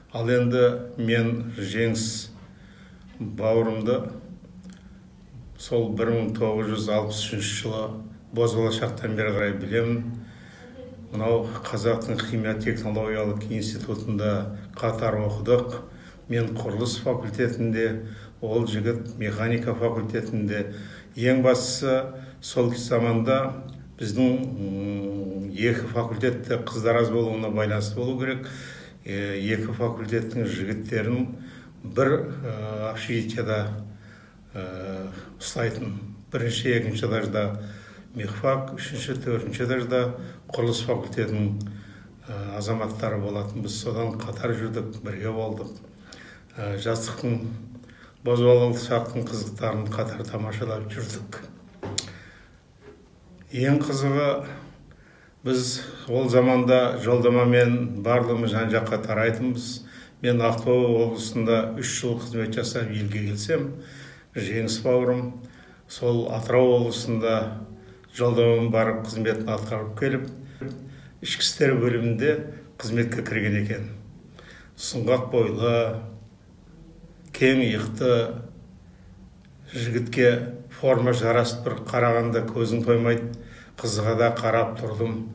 Ал енді мен Жеңіс бауырымды сол 1963 жылы бозбала шақтан бері қарай білемін. Мынау Қазақтың химия технологиялық институтында қатар оқыдық. Мен құрылыс факультетінде, ол жігіт механика факультетінде. Ең бастысы, сол заманда біздің екі факультетте қыздар аз болуына байланысты болу керек. Екі факультеттің жігіттерін бір общежитияда ұстайтын. Бірінші, екінші этажда мехфак, үшінші, төртінші этажда құрылыс факультетінің азаматтары болатын. Біз содан қатар жүрдік, бірге болдық. Жастықтың, бозбалалық шақтың қызықтарын қатар тамашалап жүрдік. Ең қызығы, біз ол заманда жолдамамен барлығымыз жан-жаққа тарайтынбыз. Мен Ақтөбе облысында 3 жыл қызмет жасап елге келсем, Жеңіс бауырым сол Атырау облысында жолдамамен барып қызметін атқарып келіп, ішкі істер бөлімінде қызметке кірген екен. Сұңғақ бойлы, кең иықты жігітке форма жарасып, бір қарағанда көзің тоймайды. Қызға да қарап тұрдым,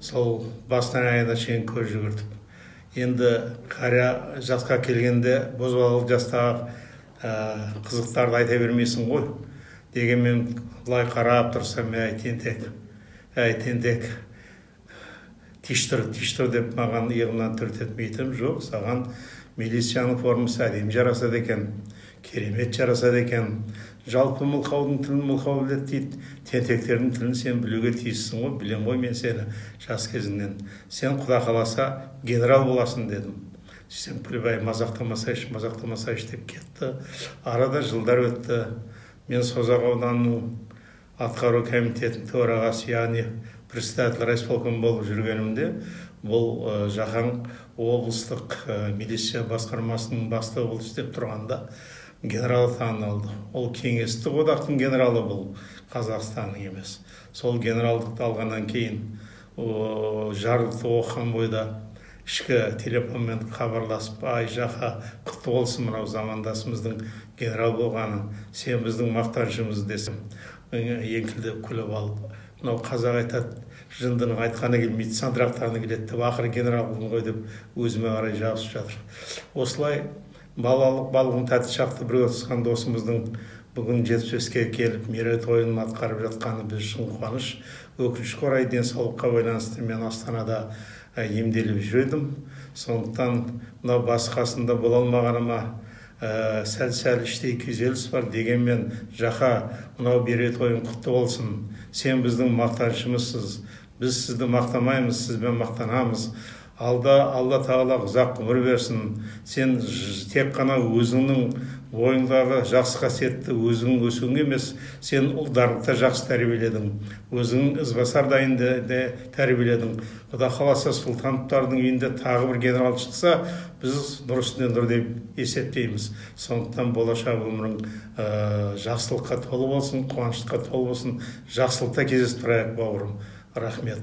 сол бастан аяғына шейін көз жүгіртіп. Енді қария жасқа келгенде бозбалалық жастағы қызықтарды айта бермейсің ғой. Дегенмен былай қарап тұрсам, әй тентек, әй тентек, тиш тұр, тиш тұр деп маған иығымнан түртеді. Мен жоқ, саған милицияның формасы әдемі жарасады екен, керемет жарасады екен. Жалпы мылқаудың тілін мылқау біледі дейді, тентектердің тілін сен білуге тиіссің ғой, білем ғой мен сені жас кезіңнен. Сен құда қаласа генерал боласың дедім. Сен күліп, мазақтамасайшы, мазақтамасайшы деп кетті. Арада жылдар өтті. Мен Созақ ауданының атқару комитетінің төрағасы, яғни председатель райисполком болып жүргенімде, бұл Жақан облыстық милиция басқармасының бастығы болып істеп тұрғанда генерал атағын алды. Ол кеңестік одақтың генералы, бұл Қазақстанның емес. Сол генералдықты алғаннан кейін жарлықты оқыған бойда ішкі телефонмен хабарласып, ай Жақа, құтты болсын мынау замандасымыздың генерал болғаны, сен біздің мақтанышымыз десем, еңкілдеп күліп алып, мынау қазақ айтады, жындының айтқаны келмейді, сандырақтағаны келеді деп, ақыры генерал болдым ғой деп өзіме қарай жабысып жатыр. Осылай балалық балғын тәтті шақты бірге отырысқан досымыздың бүгін 75-ке келіп мерейтойын атқарып жатқаны біз үшін қуаныш. Өкінішке орай, денсаулыққа байланысты мен Астанада емделіп жүр. Сондықтан мынау бас қасында бола алмағаныма сәл-сәл іштей күйзеліс бар. Дегенмен, Жақа, мынау мерейтойың құтты болсын. Сен біздің мақтанышымызсыз. Біз сізді мақтамаймыз, сізбен мақтанамыз. Алда Алла Тағала ұзақ ғұмыр берсін. Сен тек қана өзіңнің бойыңдағы жақсы қасиетті өзіңнің өсуің емес, сен ұлдарыңды да жақсы тәрбиеледің, өзіңнің ізбасардайыңды да тәрбиеледің. Құда қаласа, Сұлтановтардың үйінде тағы бір генерал шықса, біз нұр үстіне нұр деп есептейміз. Сондықтан болашақ өмірің жақсылыққа толы болсын, қуанышқа толы болсын, жақсылықта кездесіп тұрайық, бауырым. Рахмет.